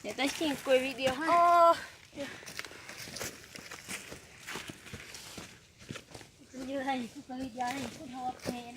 Để tao xin quay video ha. Tôi như này, tôi quay video này, tôi thua phê này.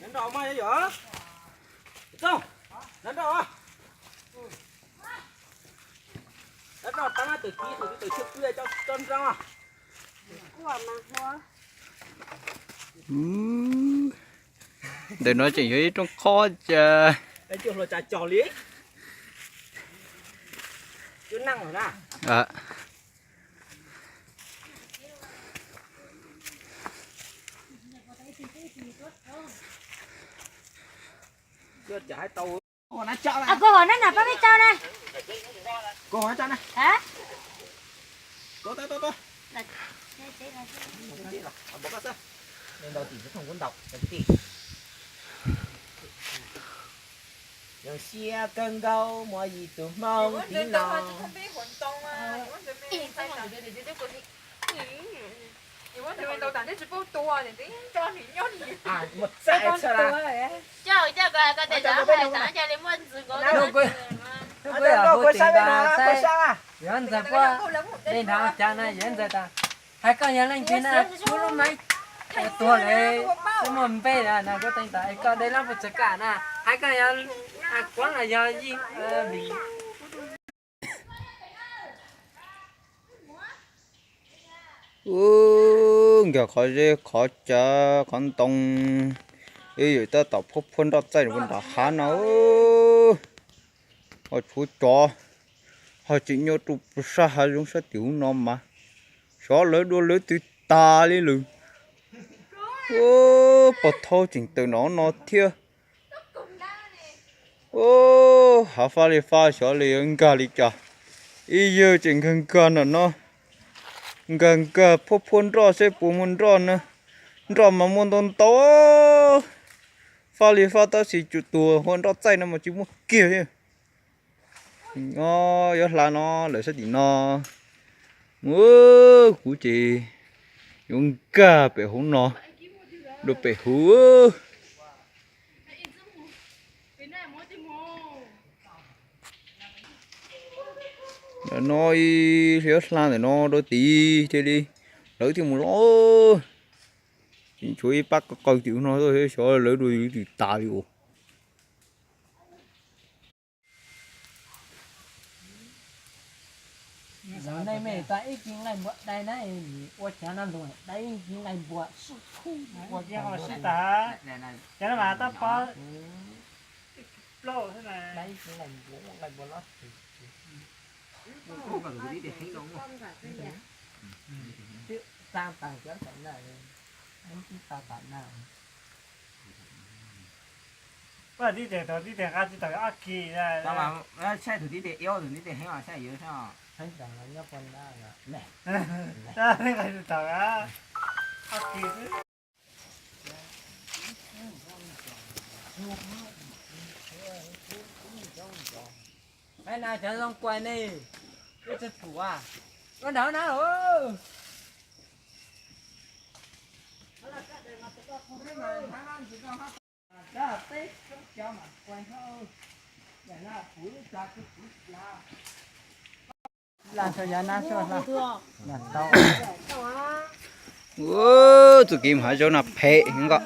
Nyob nrog mas yom. Txooj, nyob nrog. Nyob nrog tab mas tawm kis thaum twg tawm tshuaj pw coj nrog. Ntawm no tseem yog ib rooj qhov cas. Cuaj hluas cas cog li. Cuaj neeg lawm na. Koj hov na, pab peb tso na. Koj hov na. Ntaus tim thooj kuv ntaus. Yog siab kawg nkaus muaj ib tug hmoob tim no. Muaj txaij txhia la. Coj coj koj hais koj tias cov hais tod cia li muaj ntxwv ko. Kuv saib, kuv saib. Yuav ntxawg puab dej nrov cas na, yuav ntxawg tas. Hais koj yog leej twg na, kuv lub maiv tuag lawm, twb muaj npe lawm na, kuv teev tas es koj dej lab puas txawv kam na. Hais koj yog Kuav los yog Yij Lis. Ub, nkag qhov zeb qhov cav qhov ntoo, ib yam tab tom phuab phuab nroj txaij rau nram hav no. Ho tshuav cov ho tseem nyob rau sab hav zoov sab tim hauv no mas xyov lawv dua lawv twg tas li lawm. Ub, pog thaub tseem tawm nram no thiab. Ub, hav fab li fab xyov li yuav nkag li cas. Ib yawg tseem nkag nkag nram no, nkag nkag phuab phuab nroj seb puas muaj nroj na. Nroj mas muaj ntau ntau, fab li fab tab sis tsuas tuag hua nroj txaij no mas tsis muaj kiag li. Nyob yuav hla no lawm sab tim no. Mus, kuv ces yuav nkag pem hauv no, dua pem hauv. Ntawm no ib hliv hla ntawm no rau tid thiaj li lawv thiaj mus los. Tseem tshuav ib pab qaws tim no xyov lawv dua twg tas li os. Zaum no mej tau ib kis nqaij npua dai na, ua cas no luag dai ib kis nqaij npua sib khub ua kiag ho sib tag. Cov no mas tab pob plaub xwb na. Dai ib kis nqaij npua, nqaij npua lob twg. Twb tsa tas cov tam na, twb tsa tas na. Pab tib tes tau tib tes nqa tsis tawm ob kis. Tshaj tus tib tes iab tus tib tes heev os, saib yuav saib os. Heev tas los nyob poj nab os. Nqa tsis tawm ob kis xwb. Hais na cov zoo kuas ne, ib tug pum a, koj nrad na. Las tau yav nab tau. Txuj kev mus hav zoov no phem nkaus.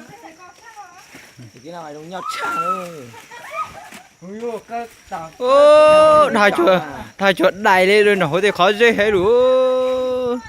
Dhau cuag, dhau cuag dais li rau nram hauv tej qhov zeb heev lawm.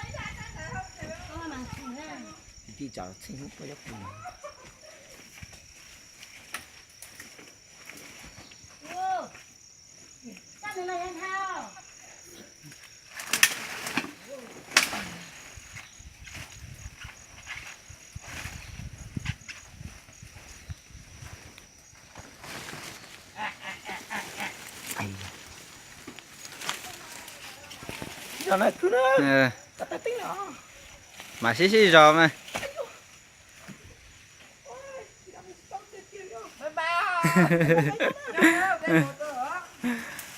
Mam sib sib zog mas.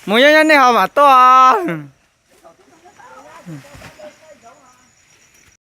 Mus nyob nyob nej ho mam tuaj.